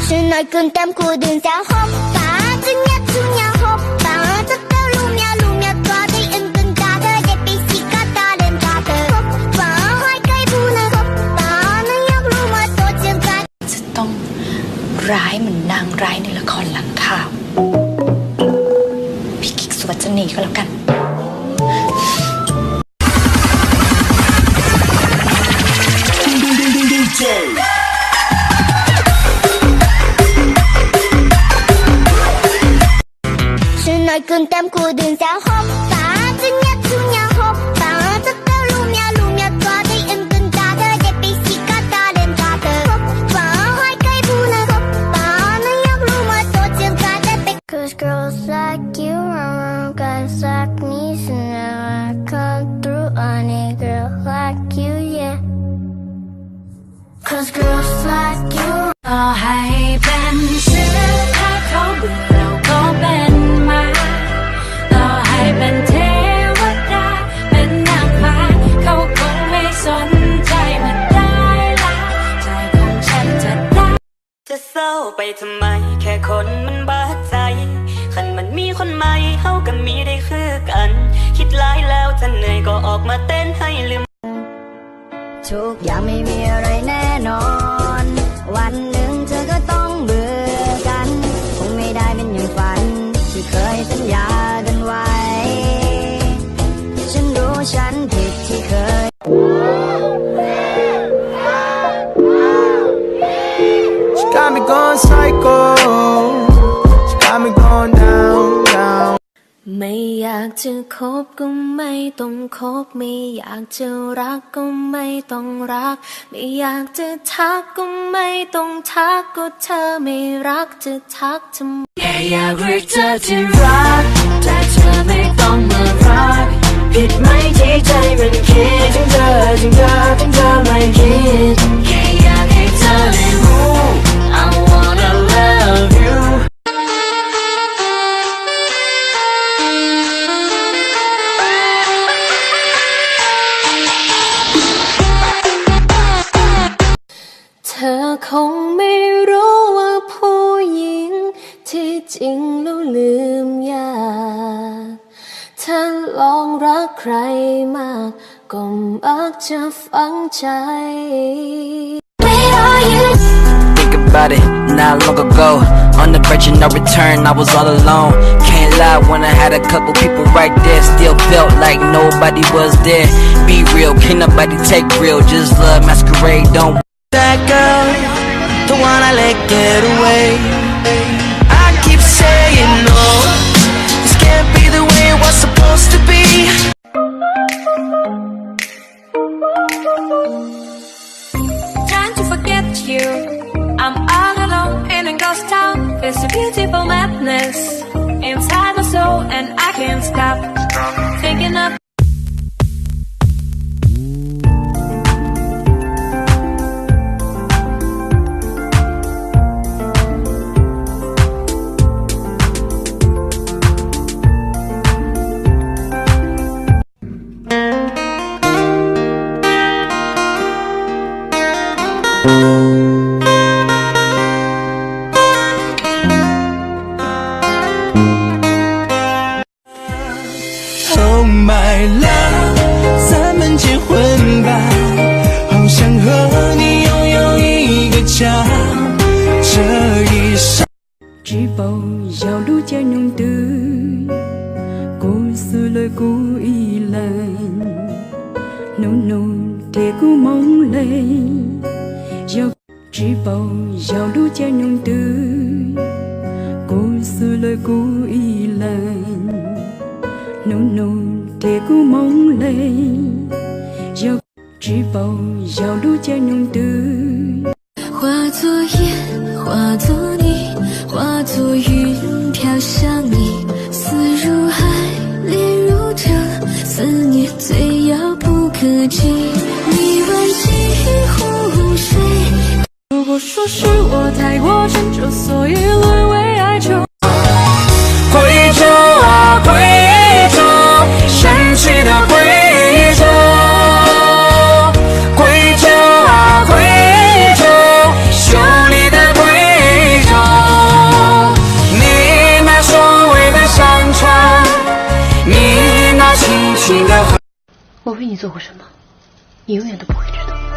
Sawv daws kub tam kuv dwm ntxav hov pam, txawj nyab txhub nyab hov pam, txawj tawg lub miab lub miab tuaj tib wb kawg nkaus tawg ces pib xim kab tas li nrog tawg hov pam, haib kaib pub nws hov pam, nws yog lub mas tuaj tsis nqa. Tsisต้องร้ายเหมือนนางร้ายในละครหลังข่าว พี่คิกสุวัจนีก็แล้วกัน Sawv daws kub tam kuv dwm ntxav hov pam, txawj nyab txhub nyab hov pam, txawj tawg lub miab lub miab tuaj tib wb kawg nkaus tawg ces pib xim kab tas li nrog tawg hov pam, haib kaib pub nws hov pam, nws yog lub mas tuaj tsis nqa tawg pem. 'Cause girls like you, around guys like me, so now I come through on a girl like you, yeah. 'Cause girls like you. ต่อให้เป็นเสือถ้าเขาดุเราก็เป็นหมา ต่อให้เป็นเทวดาเป็นนางฟ้า เขาคงไม่สนใจเมื่อได้ลา ใจของฉันจะได้ จะเศร้าไปทำไม แค่คนมันบาดใจ คันมันมีคนใหม่ เฮาก็มีได้คือกัน คิดหลายแล้วถ้าเหนื่อยก็ออกมาเต้นให้ลืม ทุกอย่างไม่มีอะไรแน่นอน วันหนึ่งเธอก็ต้องเบื่อกัน คงไม่ได้เป็นอย่างฝันที่เคยสัญญากันไว้ ฉันรู้ฉันผิดที่เคย She got me going psycho. She got me going down, down. ไม่อยากจะคบก็ไม่ต้องคบ ไม่อยากจะรักก็ไม่ต้องรัก ไม่อยากจะทักก็ไม่ต้องทัก ก็เธอไม่รักจะทักทำไม แค่อยากเรียกเธอที่รัก แต่เธอไม่ต้องมารัก ผิดไหมที่ใจมันคิดถึงเธอ ถึงเธอ ถึงเธอไม่คิด แค่อยากให้เธอได้รู้ I wanna love you. เธอคงไม่รู้ว่าผู้หญิงที่จริงแล้วลืมยาก ถ้าลองรักใครมากก็มักจะฝังใจ Think about it, not long ago, on the verge of no return, I was all alone. Can't lie, when I had a couple people right there, still felt like nobody was there. Be real, can't nobody take real, just love masquerade, don't that girl, the one I let get away. I keep saying no, this can't be the way it was supposed to be. Trying to forget you, I'm all alone in a ghost town. There's a beautiful madness inside my soul, and I can't stop thinking of Oh my love, 咱们结婚吧，好想和你拥有一个家。这一生 Tsis paub yog lub caij nyoog twg, kuv xwb lawm kuv ib leeg, hnub no thiaj kuv moog le. Yog tsis paub yog lub caij nyoog twg, kuv xwb lawm kuv ib leeg, hnub no thiaj kuv moog le. Yog tsis paub yog lub caij nyoog twg. 化作烟，化作泥，化作云飘向你，思如海，恋如潮，思念最遥不可及。你挽起湖水。如果说是我太过执着，所以沦为哀愁。 Quê Châu à, Quê Châu, 神奇的贵州。 Quê Châu à, Quê Châu, 秀丽的贵州。你做过什么？你永远都不会知道。